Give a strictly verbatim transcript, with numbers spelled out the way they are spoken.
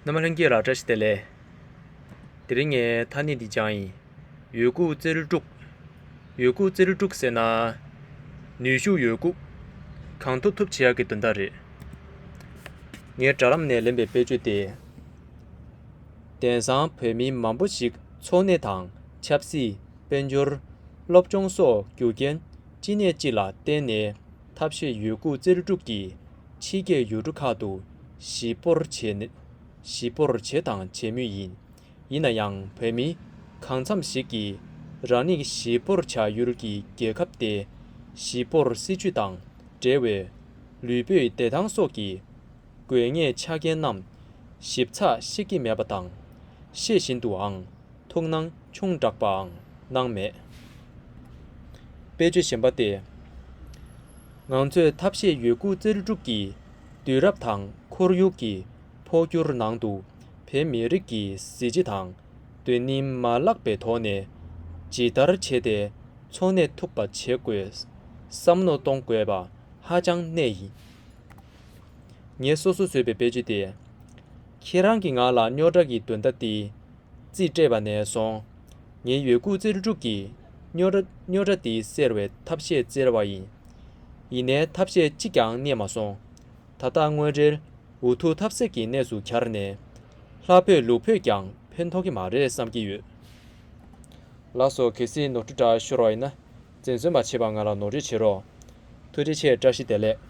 རྣམ་པ་ལྷན་རྒྱས་ལ་བཀྲ་ཤིས་བདེ་ལེགས། དེ་རིང་ངས་ཐ་སྙད་འདི་སྦྱངས་ཡིན། འོས་སྐུགས་རྩེ་རུ་དཀྲུག་འོས་སྐུགས་རྩེ་རུ་དཀྲུག་ཟེར་ན། ནུས་ཤུགས་འོས་སྐུགས། གང་ཐུབ་ཐུབ་བྱེད་ཡག་གི་དོན་དག་རེད། ངའི་དྲ་ལམ་ནས་ལེན་པའི་དཔེ་བརྗོད་དེ། དེང་སང་བོད་མི་མང་པོ་ཞིག་འཚོ་གནས་དང་ཆབ་སྲིད། དཔལ་འབྱོར། སློབ་སྦྱོང་སོགས་རྒྱུ་རྐྱེན་གཅིག་ནས་གཅིག་ལ་བརྟེན་ནས་ཐབས་ཤེས་འོས་སྐུགས་རྩེ་རུ་དཀྲུག་གིས་ཕྱི་རྒྱལ་ཡུལ་གྲུ་ཁག་ཏུ་གཞིས་སྤོར་བྱས་ནས་གཞིས་སྤོར་བྱས་དང་བྱེད་མུས་ཡིན། ཡིན་ན་ཡང་བོད་མི་གང་འཚམ་ཞིག་གིས་རང་ཉིད་གཞིས་སྤོར་བྱ་ཡུལ་གྱི་རྒྱལ་ཁབ་དེ་གཞིས་སྤོར་སྲིད་ཇུས་དང་འབྲེལ་བའི་ལུས་པོའི་བདེ་ཐང་སོགས་ཀྱི་དགོས་ངེས་ཆ་རྐྱེན་རྣམས་ཞིབ་ཚགས་ཤེས་ཀྱི་མེད་པ་དང་། ཤེས་བཞིན་དུའང་ཐུགས་སྣང་ཆུང་དྲགས་པའང་སྣང་མེད། དཔེ་བརྗོད་གཞན་པ་སྟེ། ང་ཚོས་ཐབས་ཤེས་འོས་སྐུགས་རྩེ་རུ་དཀྲུག་གིས་དུས་རབས་དང་ཁོར་ཡུག་གི་འཕོ་འགྱུར་ནང་དུ་བོད་མི་རིགས་ཀྱི་གཟི་བརྗིད་དང་སྡོད་གནས་མ་བརླག་པའི་ཐོག་ནས་ཇི་ལྟར་བྱས་ཏེ་འཚོ་གནས་ཐུབ་པ་བྱེད་དགོས་བསམ་བློ་གཏོང་དགོས་པ་ཧ་ཅང་གནད་ཡིན། ངས་སོ་སོས་བཟོས་པའི་དཔེ་བརྗོད་དེ། ཁྱེད་རང་གིས་ང་ལ་རྙོག་དྲ་གི་དོན་དག་འདི་རྩིས་སྤྲད་པ་ནས་བཟུང་། ངའི་འོས་སྐུགས་རྩེ་རུ་དཀྲུག་གིས་རྙོག་དྲ་རྙོག་དྲ་འདི་སེལ་བའི་ཐབས་ཤེས་བཙལ་བ་ཡིན། ཡིན་ནའི་ཐབས་ཤེས་གཅིག་ཀྱང་རྙེད་མ་སོང་། ད་ལྟ་དངོས་འབྲེལ་འུ་ཐུག་ཐབས་ཟད་ཀྱི་གནས་སུ་གྱར་ནས། ལྷ་ཕོད་ལུག་ཕོད་ཀྱང་ཕན་ཐོགས་ཀྱི་མ་རེད་བསམ་གྱི་ཡོད། ལགས་སོ། གལ་སྲིད་ནོར་འཁྲུལ་འདྲ་ཤོར་བ་ཡིན་ན་འཛེམ་ཟོན་མ་བྱེད་པར་ང་ལ་ནོར་འཁྲུལ་བྱེད་རོགས། ཐུགས་རྗེ་ཆེ། བཀྲ་ཤིས་བདེ་ལེགས།